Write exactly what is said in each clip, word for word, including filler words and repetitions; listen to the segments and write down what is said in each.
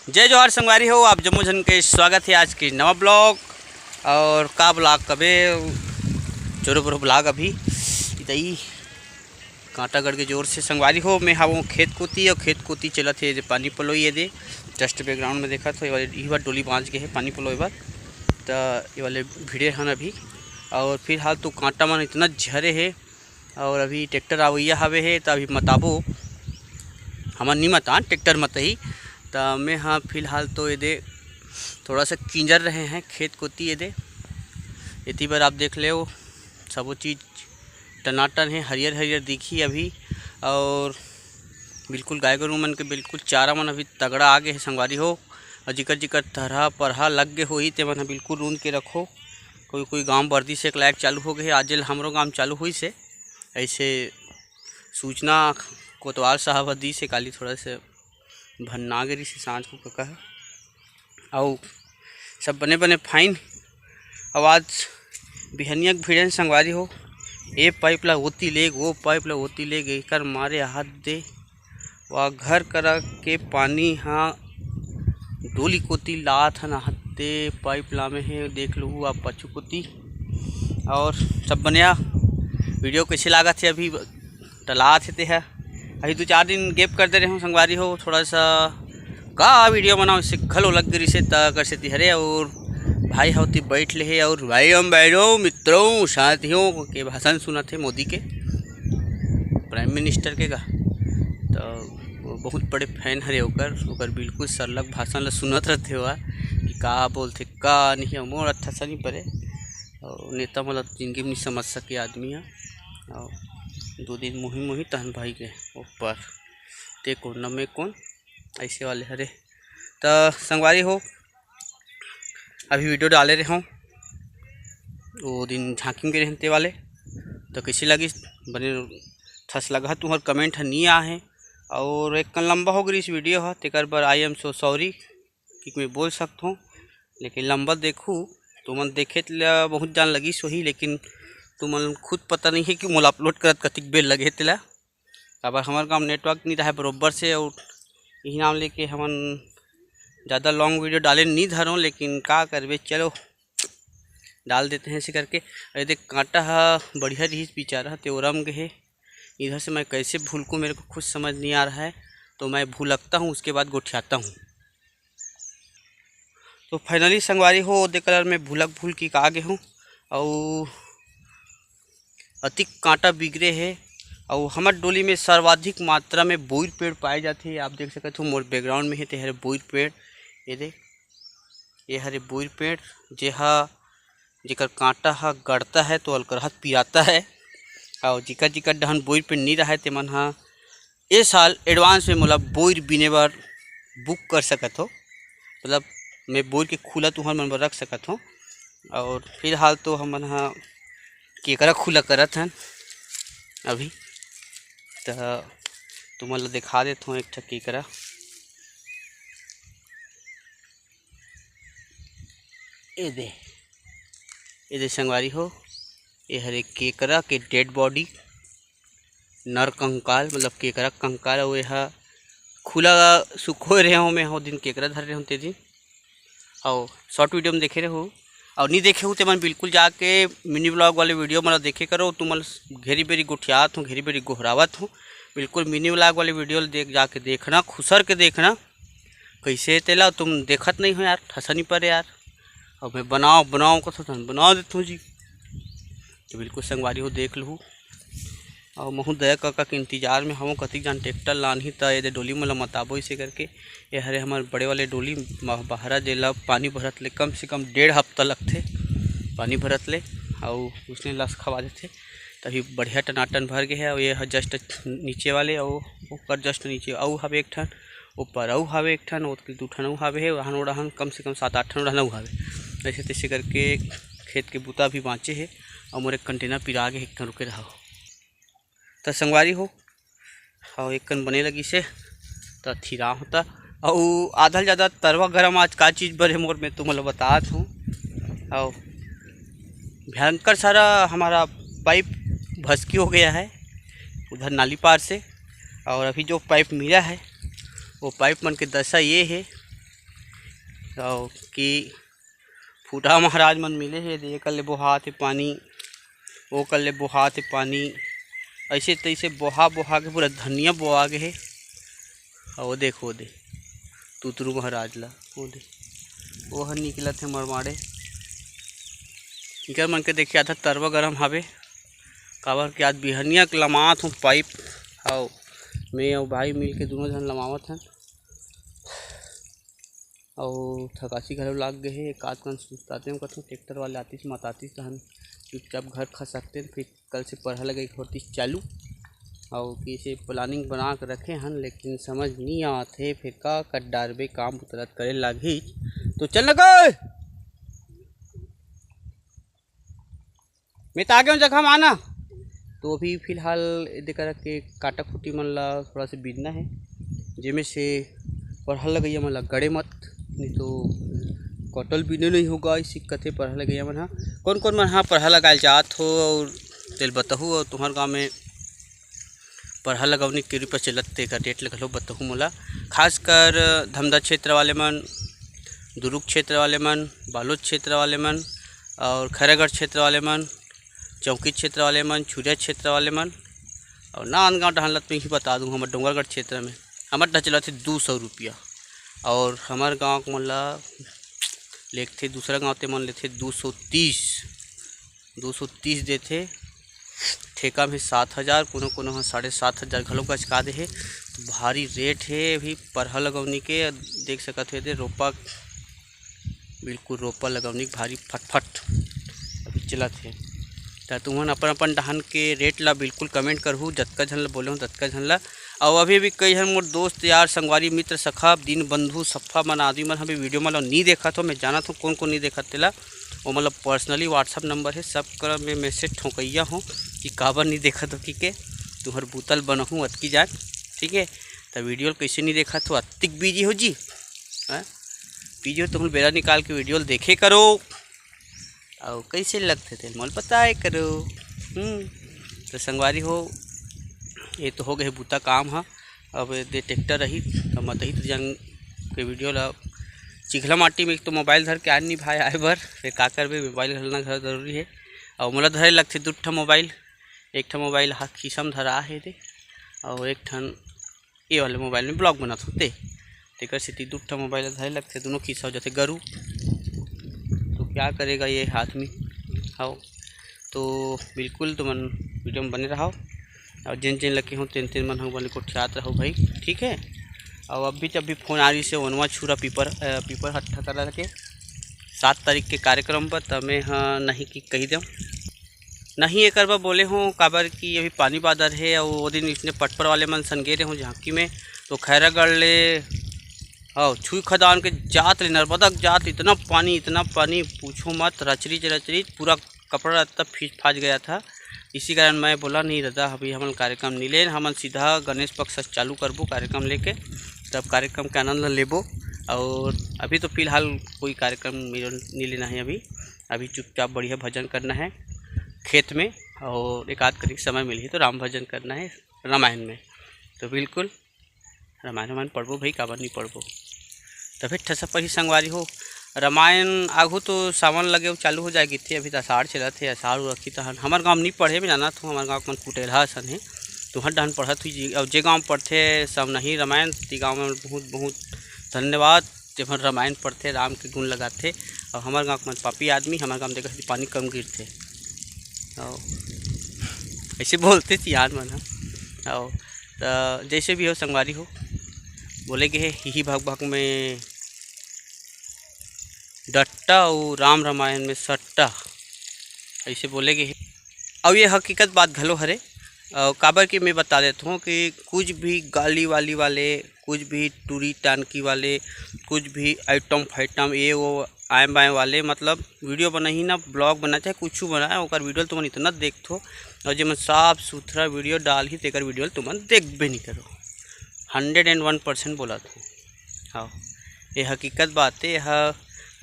जय जोहार संगवारी हो, आप जम्मो झन के स्वागत हे आज के नवा ब्लॉग। और का ब्लॉग कबे, जोरो बोरो ब्लॉग। अभी इतई कांटा गड़ के जोर से संगवारी हो, मैं हवों खेत कोती और खेत कोती चलत हे जे पानी पलोई ये दे। जस्ट बैकग्राउंड में देखत हो, ये वाले, ये बार डोली बांच गए हे पानी पलोई बर, त ये वाले भिड़े हन अभी। और फिलहाल तो कांटा मन इतना झरे हे, और अभी ट्रैक्टर आवइया हवे हे, त अभी मताबो, हमन नी मतान, ट्रैक्टर मतही। त मैं हाँ फिलहाल तो ये दे थोड़ा सा किंजर रहे हैं खेत कोती ये दे। इतई बर आप देख लेव, सबो चीज टनाटन हे, हरियर हरियर दिखी अभी। और बिल्कुल गाय गरू मन के बिल्कुल चारा मन अभी तगड़ा आ गे हे संगवारी हो। और जिकर जिकर थरहा परहा लग गे होही, ते मन ह बिल्कुल रूंद के रखो। कोई कोई गांव बरदी से एक लायक चालू हो गए हे, आज ले हमरो गांव चालू होइस हे। ऐसे सूचना कोतवाल साहब ह दीस हे, काली थोड़ा से भन्ना गे रिहिस हे सांझ को कका ह। अउ सब बने बने फाइन। अउ आज बिहनिया के भिड़े हन संगवारी हो, ए पाइप ला ओती लेग, वो पाइप ला ओती लेग, एकर मारे हाथ दे वा घर करा के पानी हा डोली कोती लात हन, हाथ दे पाइप लामे हे, देख लू आप पछू कोती। और सब बनिया, वीडियो कैसे लागत हे, अभी टलात हे ते ह। अभी दो चार दिन gap कर दे रहे हूँ संगवारी हो, थोड़ा सा का वीडियो बनाओ, इससे घलो लग गई से त कर से तिहरे। और भाई होती बैठ ले हे, और भाई हम बैठो मित्रों साथियों के भाषण सुनत हे मोदी के, प्राइम मिनिस्टर के का। तो वो बहुत बड़े फैन हरे ओकर, ओकर बिल्कुल सरलग भाषण ला सुनत रहते हुआ कि का बोलते का नहीं, मोर अच्छा सा नहीं परे। और नेता मतलब जिंदगी में नहीं समझ सके आदमी है। और दो दिन मुही मुही तहन भाई के ऊपर ते कौन न मैं कौन, ऐसे वाले हरे। त संगवारी हो, अभी वीडियो डाले रहे हूँ, वो दिन झांकी के रहते वाले, तो कैसे लगी? बने थस लगा तुम्हार कमेंट ह नहीं आ है, और एक कन लंबा हो गई इस वीडियो ह, तेकर बर I am so sorry कि मैं बोल सकता हूँ, लेकिन लंबा देखू तुमन देखे ला बहुत जान लगी सोही, लेकिन तुमन खुद पता नहीं है कि मोला अपलोड करत कतिक बेर लगे तेला। काबर हमर गांव नेटवर्क नहीं रहे बरोबर से, और यही नाम लेके हमन ज़्यादा लॉन्ग वीडियो डाले नहीं धरों, लेकिन का करबे, चलो डाल देते हैं ऐसे करके। अरे देख, कांटा हा बढ़िया रहीस बेचारा, ते ओरम गए हे। इधर से मैं कैसे भूलकूँ, मेरे को खुद समझ नहीं आ रहा है, तो मैं भुलकता हूँ, उसके बाद गोठियाता हूँ। तो फाइनली संगवारी हो, ओदे कलर में भुलक भुल के आ गे हूँ, अउ अतिक कांटा बिगड़े हे। अउ हमर डोली में सर्वाधिक मात्रा में बोइर पेड़ पाए जाथे। आप देख सकत हो, मोर बैकग्राउंड में हे, ते हरे बोइर पेड़। ये दे, ये हरे बोइर पेड़, जे हा, जेकर कांटा हा गड़ता है तो अलकरहत पिराता है, और जिकर जिकर डहन बोइर पेड़ नहीं रहा है, ते मन हा ए साल एडवांस में मोला बोइर बीने बर बुक कर सकत हो, मतलब मैं बोइर के खुला तुहर मन बर रख सकत हो। और फिलहाल तो हमन हा केकरा खुला करत हन अभी, त तुमन ला दिखा देत हूँ एक ठा केकरा। ए दे, ए दे संगवारी हो, ये हरे केकरा के डेड बॉडी, नर कंकाल, मतलब केकरा कंकाल, अउ ये हा खुला सुखोए रहे हो, मैं हो दिन केकरा धर रहे हो ते दिन, अउ शॉर्ट वीडियो में देखे रहो, अउ नहीं देखे हो ते मन बिल्कुल जाके मिनी ब्लॉग वाले वीडियो मन ला देखे करो। तुमन घेरी बेरी गोठियात हूँ, घेरी बेरी गोहरावत हूँ, बिल्कुल मिनी ब्लॉग वाले वीडियो ला देख, जाके देखना, खुसर के देखना कैसे तेला। तुम देखत नहीं हो यार, ठसा नहीं परे यार, अब मैं बनाओ बनाओ कथो तहन बना देत हूँ जी। तो बिल्कुल संगवारी हो देख लहू। और महू दया कका के इंतजार में हवं, कतिक जान ट्रैक्टर लानही त ये दे डोली मोला मताबो इसे करके। ये हरे हमर बड़े वाले डोली म-, बहरा जेला पानी भरत ले कम से कम डेढ़ हफ्ता लगथे पानी भरत ले, अउ उसने लस खवा देथे। तभी बढ़िया टनाटन भर गे हे। अउ ये ह जस्ट नीचे वाले, अउ ओकर जस्ट नीचे अउ हवे एक ठन, ऊपर अउ हवे एक ठन, ओतके दू ठन अउ हवे हे, वहन ओड़हन कम से कम सात आठ ठन ओड़हन अउ हवे। ऐसे तैसे करके खेत के बूता भी बाँचे हे। अउ मोर एक कंटेनर पिरा गे हे, एक ठन रुके रहा। त संगवारी हो, अउ एक कन बने लगिस हे, त थिरा होता। अउ आधा ले जादा तरवा गरम आज का चीज बर हे मोर, मैं तुमन ल बतात हूँ। अउ भयंकर सारा हमारा पाइप भसकी हो गया है उधर नाली पार से। और अभी जो पाइप मिला है, वो पाइप मन के दशा ये है, अउ कि फूटा महाराज मन मिले हे, दे एकर ले बोहात हे पानी, ओकर ले बोहात हे पानी, अइसे तइसे बोहा बोहा के पूरा धनिया बोआ गे हे। अउ ओ देख, ओ दे तुतरू महाराज ला, ओ दे ओ ह निकलत हे मरमाड़े। इकर मन के देखिए आधा तरवा गरम हावे, काबर कि आज बिहनिया के लमात हूँ पाइप, अउ मैं अउ भाई मिल के दूनों झन लमावत हन। अउ थकासी घलो लाग गे हे, एक आध कन सुस्ताते हूँ कथों, ट्रैक्टर वाले आतिस मत आतिस तहन चुपचाप घर खसकते, फिर कल से परहा लगई होतिस चालू। अउ कइसे प्लानिंग बना के रखे हन, लेकिन समझ नी आत हे, फिर का कर डारबे, काम बुतरत करे लागही। तो चल न गए। मैं तो आ गया हूँ जगह में आना। तो अभी फिलहाल एदे करा के काटा खूटी मन ला थोड़ा से बीनना है, जेमे से परहा लगइया मन ला गड़े मत, नहीं तो कटल बीने नहीं होगा। इसी कथे परहा लगइया मन हा, कौन कौन मन हा परहा लगाए जात हो और तेल बताहू, और तुम्हार गाँव में परहा लगौनी के रूप चलत तेकर रेट ल घलो बताहू मोला। खासकर धमधा क्षेत्र वाले मन, दुरूग क्षेत्र वाले मन, बालोद क्षेत्र वाले मन और खैरागढ़ क्षेत्र वाले मन, चौकी क्षेत्र वाले मन, छुरिया क्षेत्र वाले मन और नांदगांव डहन ल तो इही बता दूँ, हमर डोंगरगढ़ क्षेत्र में हमर डहन चलत हे दू सौ रुपया और हमर गाँव के मन ल लेथे दूसरा गाँव ते मन लेथे दू सौ तीस, दू सौ तीस देथे। ठेका में सात हजार, कोनो कोनो ह साढ़े सात हजार घलो गचका दे हे। तो भारी रेट हे अभी परहा लगौनी के। देख सकत हो एदे रोपा, बिल्कुल रोपा लगौनी के भारी फटफट अभी चलत हे। त तुमन अपन अपन डहन के रेट ला बिल्कुल कमेंट करहू, जतका झन ला बोले हूँ ततका झन ला। अउ अभी भी कई झन मोर दोस्त यार संगवारी मित्र सखा दीन बंधु सफा मन आदमी मन अभी वीडियो मन ला नी देखत हो, मैं जानत हूँ कौन कौन नी देखत तेला। वो मतलब पर्सनली WhatsApp नंबर है, सब कर मैं मैसेज ठोकइया हूँ कि काबर नी देखत हो कि के तुहर बुतल बनहूँ अतकी जान, ठीक है। त वीडियो ल कइसे नी देखत हो, अतिक बिजी हो जी, हाँ? बिजी हो तो बेरा निकाल के वीडियो ल देखे करो। अउ कइसे लगथे तेल मोल बताए करो। हम्म, तो संगवारी हो, ये तो हो गए बुता काम ह। अब दे ट्रैक्टर रही तो मतही तो जन के वीडियो ला चिखला माटी में एक तो मोबाइल धर के आन नी भाई आए बर, फिर का करबे, मोबाइल घलना घर जरूरी है। अउ मोला धरे लगथे दू ठा मोबाइल, एक ठा मोबाइल हा खीसा म धरा हे दे, अउ एक ठन ये वाले मोबाइल में ब्लॉग बनात होते, तेकर सेती दू ठा मोबाइल धरे लगथे, दोनों खीसा हो जाथे गरू। तो क्या करेगा ये आदमी? हव, तो बिल्कुल तुमन वीडियो में बने रहव, और जिन जिन लगे हो तेन तेन मन हम बने गोठियात रहो भाई, ठीक है। और अभी तो अभी फोन आ रही से वनवा छुरा पीपर, अ, पीपर हट्ठा करा के सात तारीख के कार्यक्रम पर, त मैं ह नहीं कि कही देव नहीं एकर बर बोले हूँ, काबर कि अभी पानी बादर हे, अउ वो दिन इसने पटपर वाले मन सन गे रहे हूँ झांकी में, तो खैरागढ़ ले, अउ छुई खदान के जात ले, नर्मदा के जात ले, इतना पानी, इतना पानी, पूछो मत, रचरीच रचरीच पूरा कपड़ा लत्ता फीच फाच गया था। इसी कारण मैं बोला, नहीं दादा, अभी हमन कार्यक्रम नहीं लेन, हमन सीधा गणेश पक्ष से चालू करबो कार्यक्रम लेके, तब कार्यक्रम के आनंद ल लेबो। और अभी तो फिलहाल कोई कार्यक्रम मेरे नहीं लेना है अभी। अभी चुपचाप बढ़िया भजन करना है खेत में, और एक आध करीब समय मिलही तो राम भजन करना है रामायण में। तो बिल्कुल रामायण, रामायण पढ़बो भाई, काबर नहीं पढ़बो। तभे ठसा पही संगवारी हो, रामायण आघू तो सावन लगे अउ चालू हो जाए कहिथे, अभी तो अषाढ़ चलत हे, अषाढ़ रखी तहन। हमर गाँव में नहीं पढ़े, मैं जानत हूँ, हमर गाँव के मन कुटेलहा असन हे, तुहर डहन पढ़त हुई जी। अउ जे गाँव पढ़थे सब नहीं रामायण, ती गाँव में बहुत बहुत धन्यवाद। जेमन रामायण पढ़थे, राम के गुण लगाथे, अउ हमर गाँव के मन पापी आदमी, हमर गाँव में देखत ही पानी कम गिरथे। अउ ऐसे बोलथे सियान मन ह। अउ त जैसे भी हो संगवारी हो, बोले गे हे, हिही भक भक में डट्टा अउ राम रामायण में सट्टा, ऐसे बोले गे हे। अउ ये हकीकत बात घलो हरे। अउ काबर कि मैं बता देत हूँ कि कुछ भी गाली वाली वाले, कुछ भी टूरी टानकी वाले, कुछ भी आइटम फाइटम, ये वो आए बाएँ वाले, मतलब वीडियो बनाही ना, ब्लॉग बनाए, चाहे कुछ बनाए, ओकर वीडियो ल तुमन इतना देखथो, और जेमन साफ सुथरा वीडियो डालही, तेकर वीडियो ल तुमन देखबे नहीं करो। हंड्रेड एंड वन परसेंट बोलत हूँ। हाँ, ये हकीकत बात है, यह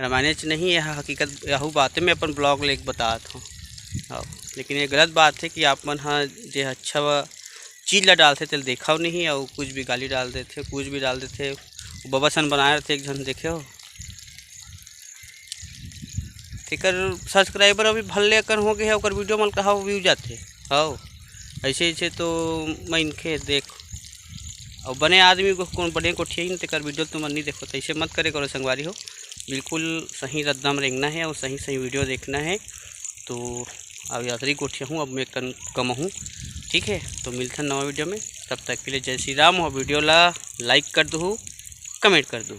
रामायणेच नहीं, यह हकीकत, यहू बात है, मैं अपन ब्लॉग लेके बतात हूँ। हाँ, लेकिन ये गलत बात है कि आप मन ह जे अच्छा व-, चीज ला डालथे, तेल देखव नहीं, और कुछ भी गाली डाल देथे, कुछ भी डाल देथे। वो बबा सन बनाए रहथे एक झन, देखे हो? तेकर सब्सक्राइबर अभी भल्ले अकन हो गए हे, ओकर वीडियो मन कहाँ व्यूज आथे। हव, ऐसे ऐसे तो मनखे देख, अउ बने आदमी को कौन बने गोठियाही न, तेकर वीडियो तुमन नहीं देखो, तो ऐसे मत करे करो संगवारी हो। बिल्कुल सही रद्दा म रेंगना है और सही सही वीडियो देखना है। तो अब यात्री गोठिया हूँ, अब मैं कन कम हूँ, ठीक है। तो मिलथन नवा वीडियो में, तब तक के लिए जय श्री राम। और वीडियो ला लाइक कर दू, कमेंट कर दू।